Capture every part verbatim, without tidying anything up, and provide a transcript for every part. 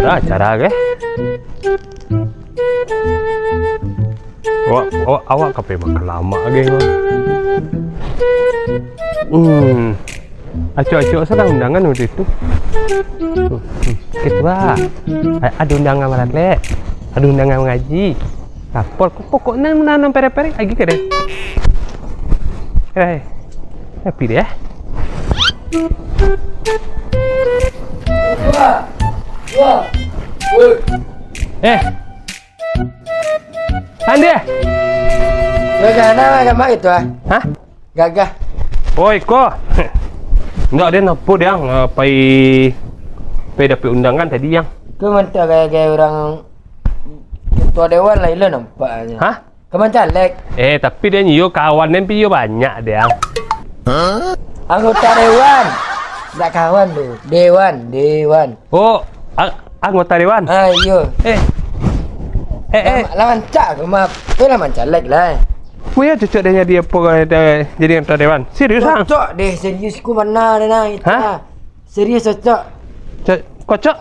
Ah, cara ke? Awak, awak, awak ka pai makan lamak ke, Bang? Hmm. Acok-acok sadang undangan waktu itu. Hmm, hmm. Ketua, a-, ado undangan baratlek, ado undangan mangaji. Lapor, pokok nan, nan, nan pere-pere, agi ka deh. Eh, tapi deh. Eh. Ande. Gagah, nah, gamak itu, ah. Hah? Gagah. Oh, iko. Ndak, den apo, Diang, eh, pai, pai dapek undangan tadi, Yang. Itu mantap gaya-gaya urang ketua dewan lah, ilo nampaknyo. Hah? Ka mancalek. Eh, tapi den iyo kawan den pi iyo banyak, Diang. Anggota dewan. Ndak kawan tu. Dewan, dewan. Oh, a-, anggota dewan? Ah, iyo. Eh. Eh, eh. Lah, lah mancak tu, Mak. Eh, lah mancalek lah. Weh, cocok deh jadi apo, eh, jadi anggota dewan. Serius, ah? Cocok deh, serius ku bana deh, nah, itu Hah? lah. Serius cocok. Co-, kocok?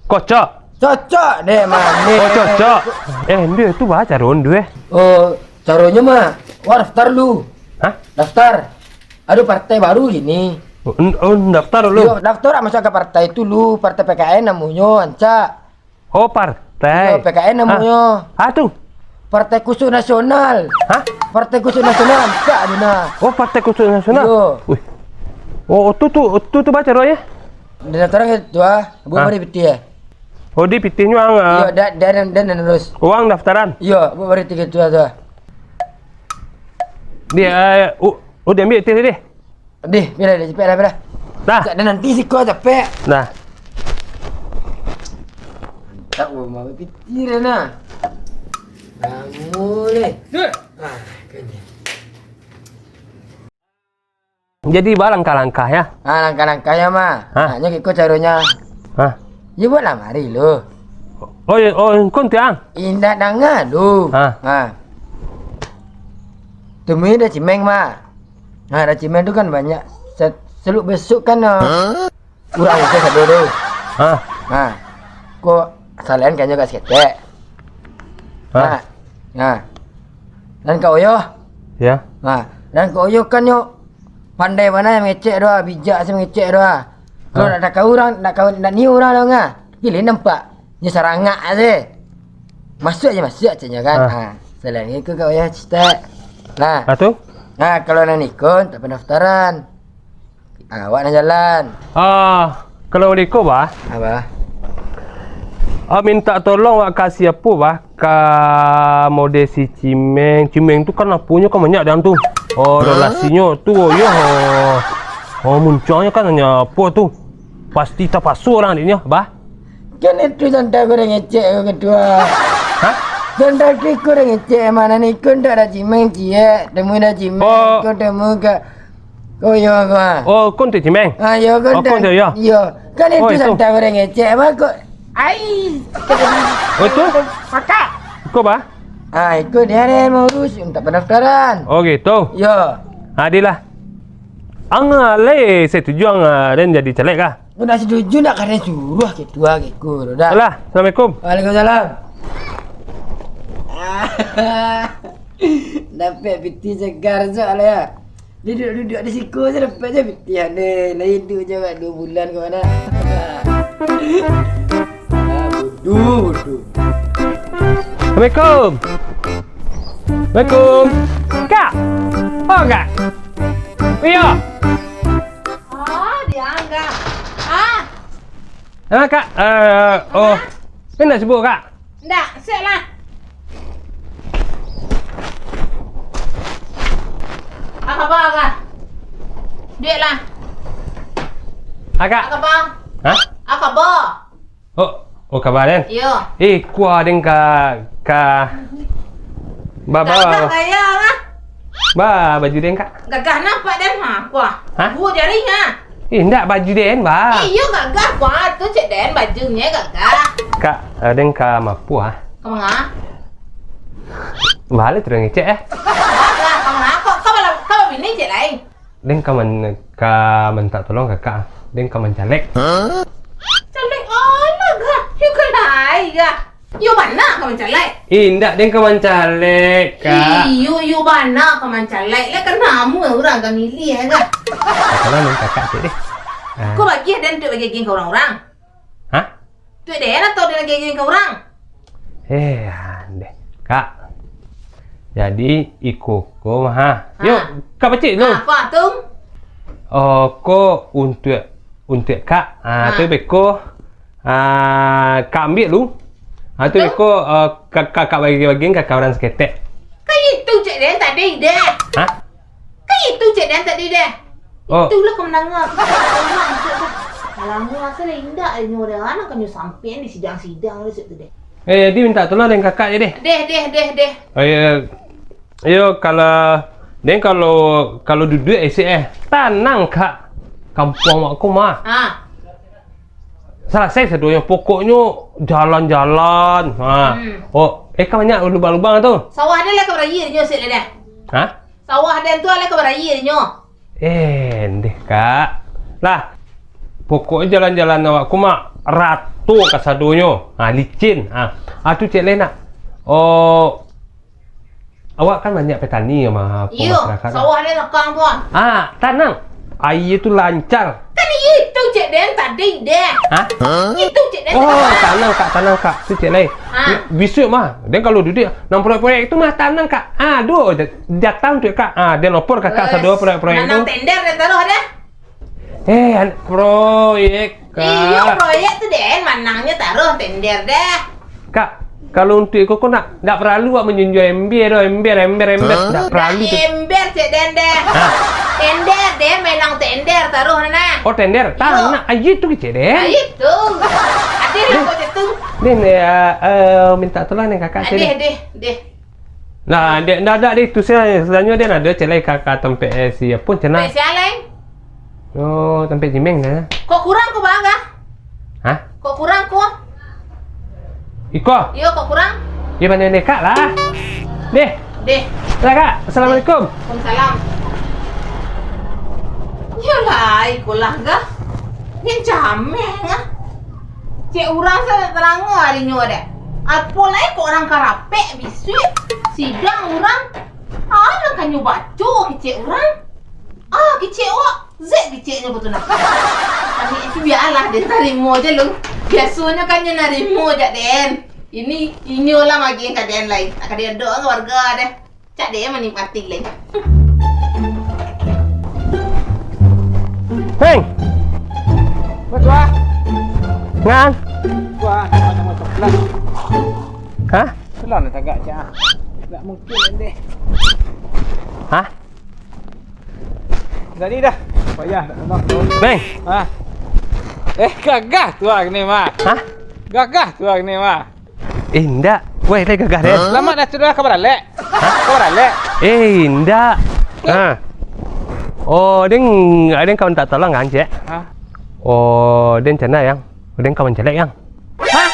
Kocok? Cocok deh, Mak. Oh, cocok. Eh, ndu tu bah, caro ndu, eh. Oh, caronyo, Mak. Wah, daftar lu. Hah? Daftar. Ado partai baru kini. Oh, n-, oh, daftar dulu. Yo, daftar lah masuk ka partai tu lu, partai P K N namonyo, ancak. Oh, partai. Yo, P K N namonyo. Ah, ah, tu. Partai Kusuk Nasional. Hah? Partai Kusuk Nasional, ancak tu nah. Oh, Partai Kusuk Nasional? Yo. Wih. Oh, tu, tu, tu, tu baca doh, ya? Daftar tu ah, buat Ah. mari pitih, eh. Oh, di pitih nyo ang, ah. Yo, da-, da-, dan, dan, dan terus. Uang daftaran? Yo, buat mari tiga tu ah, tu ah. Dia, eh, u-, udah ambil pitih tadi? Dih, pilih deh, cepet lah, pilih. Dah. Cak dah nanti siko capek. Dah. Tak mau mau pikir nah. Kamu ni. Ah, kerja. Jadi, ba langkah-langkah, ya? Ah, langkah-langkah, ya, Ma. Hah? Hanya kiko caronyo. Hah? Ya, buatlah mari lu. Oh, ya, oh, engkau tiang? Indak danga lu. Hah? Ha. Temui dah cimeng, Ma. Ha, dah cimeng tu kan banyak. Se-, seluk besuk kan, ah. Hah? Urang itu sado tu. Ha. Ha. Ko salain kanyo ka saketek. Ha. Ha. Ha. Dan Kak Oyoh. Ya. Ha. Dan Kak Oyoh kan nyo pandai bana mangecek doh, bijak se mangecek doh. Kalau Ha. nak takau urang, nak kau, nak niyo urang doh ngah. Pilih nampak. Nyo sarangak se. Masuk aja masuk caknyo kan. Ha. Ha. Salain itu Kak Oyoh cetek. Nah. Ha tu? Ha, kalau nan iko tak pendaftaran. Awak nan jalan. Ah, kalau iko, Bah. Apa? Ah, minta tolong wak ka siapo, Bah? Ka mode si Cimeng. Cimeng tu kan aponyo kan banyak dang tu. Oh, Hah? Relasinyo tu, oh, yo. Oh, muncuangnyo kan hanya apo tu. Pasti tapaso lah adiknyo, Bah. Kan itu santai kurang ngecek ko ketua. Hah? Santai kurang ngecek, mana ni kun tak ada Cimeng ciek, temu dah Cimeng, Oh. Kau temu ka Oh, yo, ko, ah. Oh, kun tu Cimeng? Ah, yo, kun Oh, kun tu, yo. Yo. Kan itu Oh, itu. Santai orang ngecek, apa kok? Ai. Oh, itu? Pakak. Ko, Bah? Ah, ikut dia ada yang mau urus untuk pendaftaran. Oh, gitu. Yo. Adil lah. Ang, ah, lai setuju ang, ah, den jadi caleg kah? Kau nak setuju nak karen suruh ketua kiko tu dah. Alah, Assalamualaikum. Waalaikumsalam. Dapek pitih segar sok lah ya. Duduak-duduak di siko se dapek se pitih ane. Lain tu je awak duo bulan ka mano. Ah, bodoh, bodoh. Assalamualaikum. Assalamualaikum. Kak. Oh, Kak. Iyo. Oh, dianggap. Ah. Ah, Kak. Eh, oh. Apa? Indak sibuk, Kak? Indak, siap lah. Apa khabar, Kak? Duit lah. Ah, Kak. Apa khabar? Hah? Apa khabar? Oh, oh, kaba den? Iyo. Eh, kua den ka, ka, ba, ba, Gagah gaya lah. Ba, baju den, Kak. Gagah nampak den, ha, kua. Hah? Dua jari, ha. Eh, indak baju den, ba. Eh, iyo gagah, kua. Tu cek den, bajunyo gagah. Kak, eh, den ka mapu, ah. Ka manga? Baliak tu den ngecek, eh. Gagah, ka manga? Kok, kau balam, kau babini cek lai? Den ka man-, ka mintak tolong kakak, den ka mancalek. Hah? Caleg anak Ai, Gah. Iyo bana ka mancalek. Indak, den ka mancalek, Kak. Iyo, iyo bana ka mancalek. Lah kan namuah urang ka milih, Gah. Kalau nan kakak cek deh. Ah. Ko bagiah den untuak bagi-bagi ka urang-urang? Hah? Untuak den atau den bagi-bagi ka urang? Eh, andeh. Kak. Jadi, iko ko mah, ha. Yo, Kak pacik tu. Ah, ko tu? Oh, ko untuak, untuak Kak. Ah, tu beko. Ah, Kak ambiak lu. Ah, tu beko, ah, Kak, Kakak bagi-bagi ka kawan saketek. Kan itu cek den tadi deh. Hah? Kan itu cek den tadi deh. Oh. Itulah kemenangan. Alamu asa lah indak nyo deh, anak kanyo sampean di sidang-sidang deh situ deh. Eh, jadi minta tolong dengan kakak je deh. Deh, deh, deh, deh. Oh, iya. Iyo, kalau, den kalau, kalau duduak esek eh, tanang, Kak. Kampuang wak ko mah. Ah. Salasai sadonyo, pokoknyo jalan-jalan. Ha. Hmm. Oh, eh, kan banyak lubang-lubang tu. Sawah den lah ka barayia nyo sek lah dah. Hah? Sawah den tu lah ka barayia nyo. Eh, ndeh, Kak. Lah, pokoknyo jalan-jalan awak ko mah rato kasadonyo. Ha, licin. Ha, ah, tu cek lai nak. Oh, awak kan banyak petani mah, iyo, pemasyarakat. Sawah den lakang tu ah. Ah, tanang. Aia tu lancar. Kan iyo itu cek den tadi deh. Hah? Itu cek den. Oh, tanang, Kak, tanang, Kak. Tu cek lai. Ha. Bi-, bisuak mah. Den kalau duduak, nan proyek-proyek tu mah tanang, Kak. Ah, duo, da-, datang tu, Kak. Ah, den lapor ka Kakak sadonyo proyek-proyek tu. Manang tender den taruh deh. Eh, an-, proyek, Kak. Iyo, proyek tu den manangnyo taruh tender deh. Kak, kalau untuak iko ko nak, ndak paralu wak manjunjuang ember doh, ember, ember, ember. Ndak paralu tu. Ember cek den deh. Hah? Tender deh, manang tender taruh nah. Oh, tender. Tanang nak, aia tu kecek den. Aia tu. Adeh lah kok cek tu. Den, eh, eh, minta tolong ni kakak cek den. Adeh, deh, deh. Nah, dek, ndak, ndak, dek, tu sia, sebenarnyo den ado cek lai ka, ka tampek, eh, si Apun cek nah. Tampek sia lai? Oh, tampek Jimeng dah. Kok kurang ko, Bang, ah? Hah? Kok kurang ko? Iko? Iyo, kok kurang? Iyo, pandai-pandai Kak lah. Deh. Deh. Lah, Kak. Assalamualaikum. Waalaikumsalam. Iyolah, iko lah, Gah. Ni cameh, Gah. Cek urang sa tarango arinyo dek. Apo lai kok urang karapek bisuak sidang urang. Ah, nan kanyo baco kecek urang. Ah, kecek wak, zek keceknyo batua nah. Kami itu bialah den tarimo je lu. Biasonyo kan nyo narimo jak den. Ini inyo lah magiah ka den lai. Ka den ado warga deh. Cak dek manikmati lai. Heng! Batua. Ngan. Wah, sama-sama coklat. Hah? Itulah nak tagak cak. Tak mungkin deh. Hah? Jadi dah. Payah nak tolong. Beng. Hah? Eh, gagah tu hari ni mah. Hah? Gagah tu hari ni mah. Eh, indak. Weh, lai gagah deh. Selamat dah sudah ka baralek. Hah? Ka baralek. Eh, indak. Ha. Oh, den, den ka mintak tolong kan, cek? Hah? Oh, den cana yang. Den ka mancalek yang. Hah?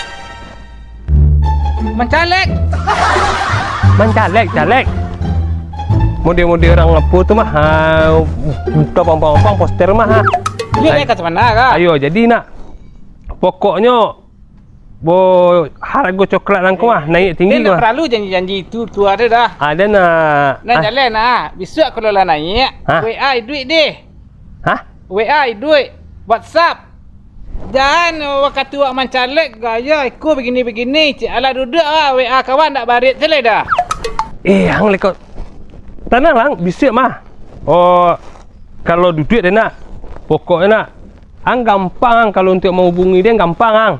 Mancalek? Mancalek, calek. Model-model urang apo tu mah, ha, buka pampang-pampang poster mah, ha. Iyo, lai ka samana ka? Ayo, jadi nak. Pokoknyo Bo, harago coklat nangko ah, naiak tinggi. Den ndak paralu janji-janji itu, tu ado dah. Ah, den nak. Nan jaleh nah, bisuak kalau lah naiak, W A iduik deh. Hah? W A iduik, WhatsApp. Jan wakatu awak mancalek, gaya iko begini-begini, cek alah duduak ah, W A kawan ndak barit se lai dah. Eh, ang leko. Tanang lang, bisuak mah. Oh, kalau duduak den nak. Pokoknyo nak, ang gampang ang kalau untuak mahubungi den, gampang ang.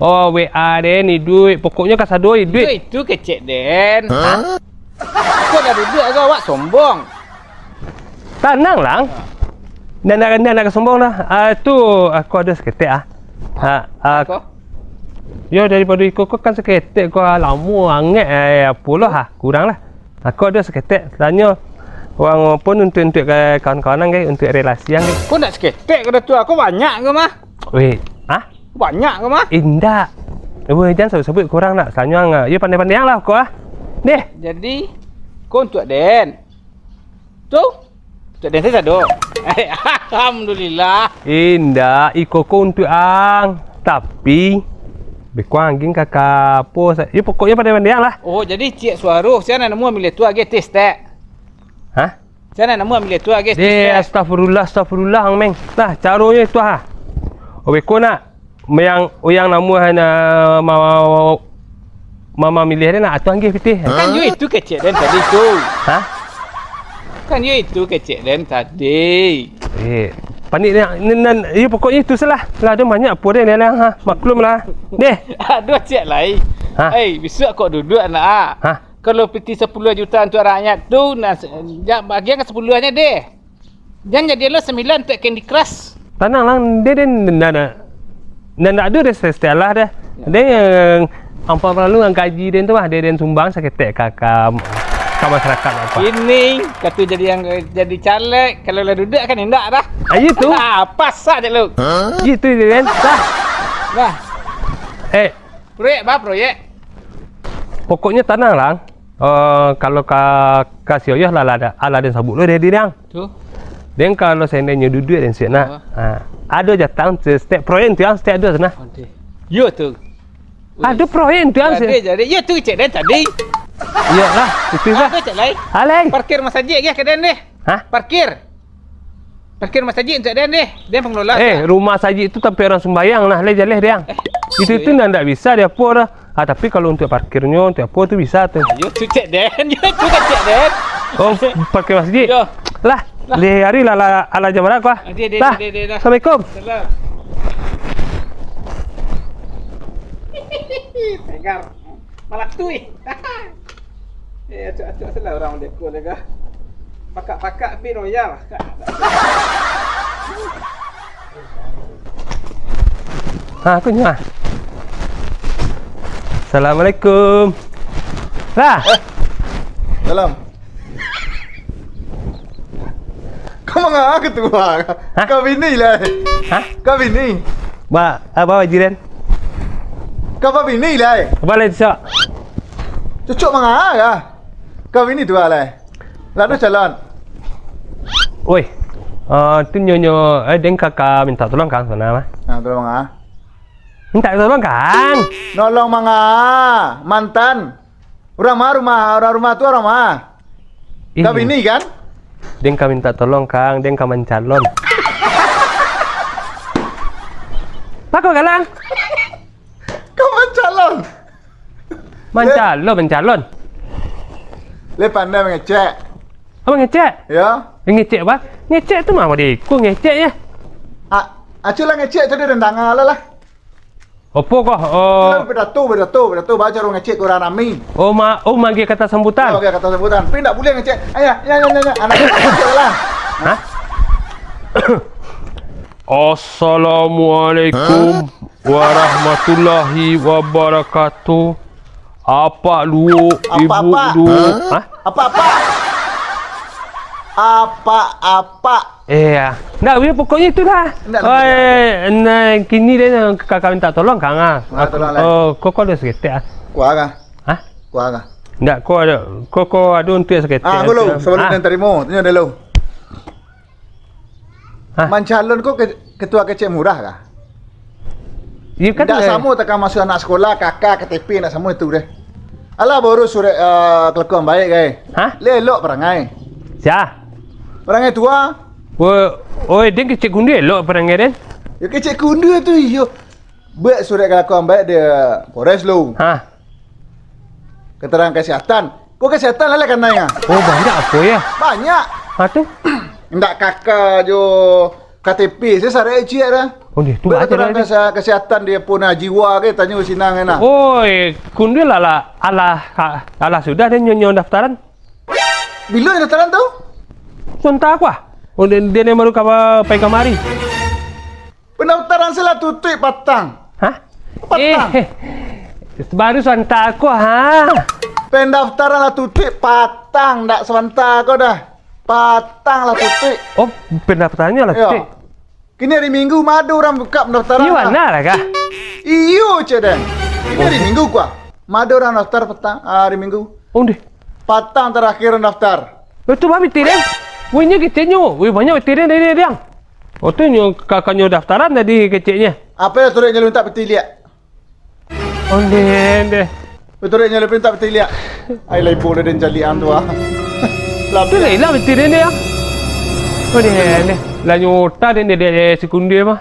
Oh, W A den iduik, pokoknyo kasado iduik. Itu, itu kecek den. Hah? Kok dah duduak agak awak sombong. Tanang lang. Ndak, ndak, ndak, ndak sombong dah. Ah, tu aku ado saketek ah. Ha, ah, yo, daripado iko ko kan saketek ko, ah, lamo angek, eh, apolah ah, kurang lah. Aku ado saketek, tanyo urang pun untuak, untuak ka-, kawan-kawan ang, untuak relasi ang. Ko ndak saketek ko dah tu, ko banyak ko mah. Weh, hah? Banyak ko mah. Indak. Weh, jan sabuik-sabuik ka urang nak. Sanyo ang, yo pandai-pandai ang lah ko ah. Deh. Jadi, ko untuak den. Tu, untuak den sajo do. Alhamdulillah. Indak, iko ko untuak ang. Tapi, Beko ang agiah ka, ka apo sa-, yo pokoknyo pandai-pandai ang lah. Oh, jadi Ciek Suaro, sia nan namuah milih tu agiah teh stek? Hah? Sia nan namuah milih tu agiah teh stek? Deh, astagfirullah, astagfirullah, ang meng. Nah, caronyo itu ha. Oh, beko nak, yang, yang namuah na, ma-, ma-, mamilih deh nak, atuang agiah pitih. Kan yo itu kecek den tadi tu. Hah? Kan yo itu kecek den tadi. Eh, panik ni, ni, nan, iyo pokoknyo itu salah. Lah, ado banyak apo deh ni lah, ha. Maklum lah. Deh. Aduh, ciek lai. Ha? Eh, bisuak kok duduak nak, ah. Ha? Kalau pitih sapuluah juta untuak rakyat tu, nah, se-, ja-, bagian ka sapuluahnyo deh. Jan jadi lo sambilan untuak Candy Crush. Tanang lah, deh, deh, ndak, ndak, ndak, ndak ado deh, setiap lah deh. Deh, yang ampang lalu yang gaji den tu lah, deh, den sumbang saketek ka, ka, ka masyarakat apa. Ini, katu jadi yang, jadi caleg, kalau lah duduak kan indak dah. Ah, iyo tu. Ah, pas sajo lu. Iyo tu, den. Dah. Dah. Eh. Proyek, bah, proyek. Pokoknyo tanang lah. Eh, kalau ka, ka si Oyoh lah, lah, lah, lah den sabuik lo deh, deh, deh. Tu. Den kalau seandainya duduak den siap nak. Ha. Ado jatah se-, setiap proyek tu yang setiap ado sana. Yo tu. Ado proyek tu yang se- Jadi, jadi, yo tu cek den tadi. Iyolah, itu lah. Ado cek lai. Alai. Parkir masajik ke ka den deh. Hah? Parkir. Parkir masajik untuak den deh. Den pengelola. Eh, rumah sajik tu tampek urang sumbayang lah, lai jaleh deh. Eh, itu tu ndak, ndak bisa diapo dah. Ah, tapi kalau untuak parkirnyo, untuak apo tu bisa tu. Ayo tu cek den, yo tu kan cek den. Oh, parkir masjid. Yo. Lah, lah. Leh hari lah, lah, alah jam barapo ah? Ah, deh, deh, lah. Deh, deh, deh, lah. Assalamualaikum. Salam. Tegar. Malatui. Eh, acok-acok salah urang deko lega. Pakak-pakak pi royal. Ha, aku nyo ah. Assalamualaikum. Lah. Eh. Salam. Kau manga ka tu? Hah? Kau bini lah. Hah? Kau bini. Ba, apa, Jiran? Kau babini lai? Apa lai, Cok? Cucuk manga ka? Kau bini tu lai? Lah ado calon? Oi, ah, tu nyo, nyo, eh, den ka, ka minta tolong, Kang, sana mah. Nah, tolong, ah. Minta tolong, Kang. Nolong manga, mantan. Urang ma rumah, urang rumah tu urang ma? Ih. Ka bini, kan? Den ka minta tolong, Kang. Den ka mancalon. Bako galang? Ka mancalon? Mancalon, mancalon. Lai pandai mangecek? Apa ngecek? Yo. Ngecek apa? Ngecek tu mah dek ko ngecek yo. Ah, aculah ngecek tu di rendangan lah lah. Opo ko? Oh. Pidato, pidato, pidato, baco urang ngecek ka urang rami. Oh, ma-, oh, manggil kata sambutan. Yo, manggil kata sambutan. Tapi ndak buliah ngecek. Ayah, ya, ya, ya, ya. Anak ngecek lah. Hah? Assalamualaikum warahmatullahi wabarakatuh. Apak luo, ibuk luo. Hah? Apak-apak. Apak-apak. Eh, ah. Ndak, yo, pokoknyo itulah. Ndak, ndak. Oi, nah, kini den ka, ka minta tolong, Kang, ah. Ah, tolong, lah. Oh, ko, ko ado saketek, ah. Kua ka? Hah? Kua ka? Ndak, ko ado, ko, ko ado untuak saketek. Ah, dulu, sabalum den tarimo, tanyo dulu. Hah? Mancalon ko ke-, ketua kecek murah kah? Iyo kan. Ndak samo takah masuak anak sekolah, K K, K T P, ndak samo itu deh. Alah, baurus surek, eh, kelakuan baik, gai. Hah? Lai elok parangai. Sia? Parangai tua. Wo-, oi, den kecek kundu elok parangai den. Yo, kecek kundu tu, iyo. Buek surek kelakuan baik di Polres lu. Hah? Keterangan kesehatan. Ko kesehatan lah, lah kanai ah. Oh, banyak apo yo? Banyak. Ha tu? Ndak K K jo K T P, se sarek ciek dah. Oh, deh, tu. Buek aja keterangan dah, deh. Kese-, kesehatan di pun jiwa ke, tanyo sinan nah. Oi, kundu lah, lah, alah, alah sudah deh nyo, nyo daftaran. Bilo nyo daftaran tu? Sontak ko ah. Oh, den, den nan baru ka-, pai kamari. Pendaftaran se lah tutuik patang. Hah? Patang. Eh, baru sabanta ko, ha? Pendaftaran lah tutuik patang, ndak sabanta ko dah. Patang lah tutuik. Oh, pendaftarannyo lah tutuik. Iyo. Kini hari Minggu, ma ado urang buka pendaftaran. Iyo, lah. Bana lah kah? Iyo, cek den. Kini hari Minggu ko ah. Ma ado urang daftar patang, ah, hari Minggu. Ondeh. Patang tarakhir daftar. Itu bah pitih den. Weh, nyo keceknyo. Weh, banyak pitih den dari, dari, dari. Oh, tu nyo ka-, kanyo daftaran tadi keceknyo. Apo yo suruah nyo minta pitih liak? Ondeh, ondeh. Betul dek nyo, lebih tak betul liak. Ai, lai ibu den caliak an tu ah. Lah, tu lah ilang betul den dia. Ondeh, ondeh. Lah nyota den dia, dia, dia si Kunde mah.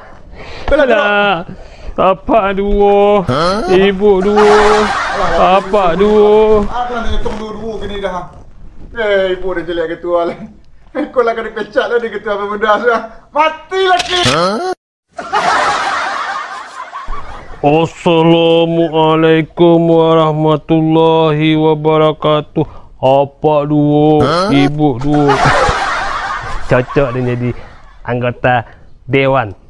Belah tu. Lah. Apak duo, ibu duo, apak duo. Aku nak ngitung duo-duo kini dah. Eh, ibu dah jelek ketua lah. Kau lah ka dipecat lah di ketua pemuda sudah. Mati lagi. Assalamualaikum warahmatullahi wabarakatuh. Apak duo, ibu duo. Cocok dia jadi anggota dewan.